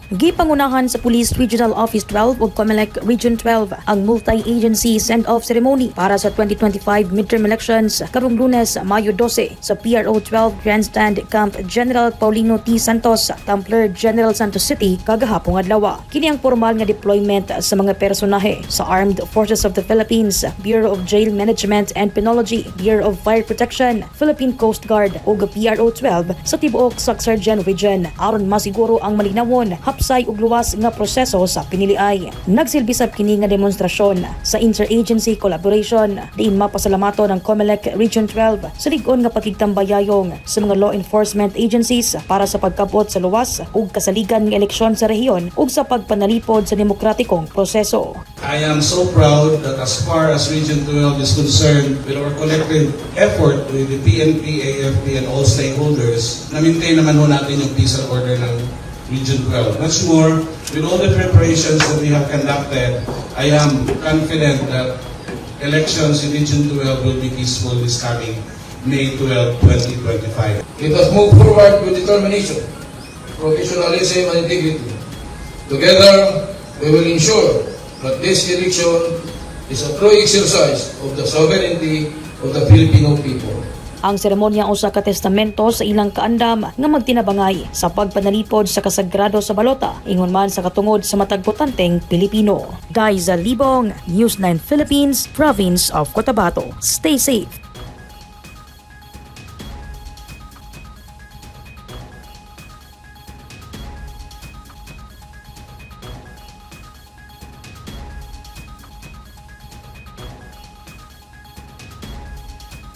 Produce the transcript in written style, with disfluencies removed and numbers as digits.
Gipangunahan sa Police Regional Office 12 ug COMELEC Region 12 ang multi-agency send-off ceremony para sa 2025 midterm elections karong Lunes, Mayo 12, sa PRO 12 Grandstand, Camp General Paulino T. Santos, Tampler, General Santos City kagahapong adlaw. Kini ang formal nga deployment sa mga personahe sa Armed Forces of the Philippines, Bureau of Jail Management and Penology, Bureau of Fire Protection, Philippine Coast Guard ug PRO 12 sa tibuok Soccsksargen Region aron masiguro ang malinawon, hapsay ug luwas nga proseso sa piniliay. Nagsilbi sab kini nga demonstrasyon sa interagency collaboration diin mapasalamaton ang COMELEC Region 12 sa lig-on nga pakigtambayayong sa mga law enforcement agencies para sa pagkabot sa luwas ug kasaligan nga eleksyon sa rehiyon ug sa pagpanalipod sa demokratikong proseso. I am so proud that as far as Region 12 is concerned, with our collective effort with the PNP, AFP, and all stakeholders, na-maintain naman ho natin yung peace and order ng Region 12. Much more, with all the preparations that we have conducted, I am confident that elections in Region 12 will be peaceful this coming May 12, 2025. Let us move forward with determination, professionalism, and integrity. Together, we will ensure that this election is a true exercise of the sovereignty of the Filipino people. Ang seremonya usa ka testamento sa ilang kaandam nga magtinabangay sa pagpanalipod sa kasagrado sa balota ingon man sa katungod sa matag botanteng Pilipino. Daiza Libong, News 9 Philippines, Province of Cotabato. Stay safe.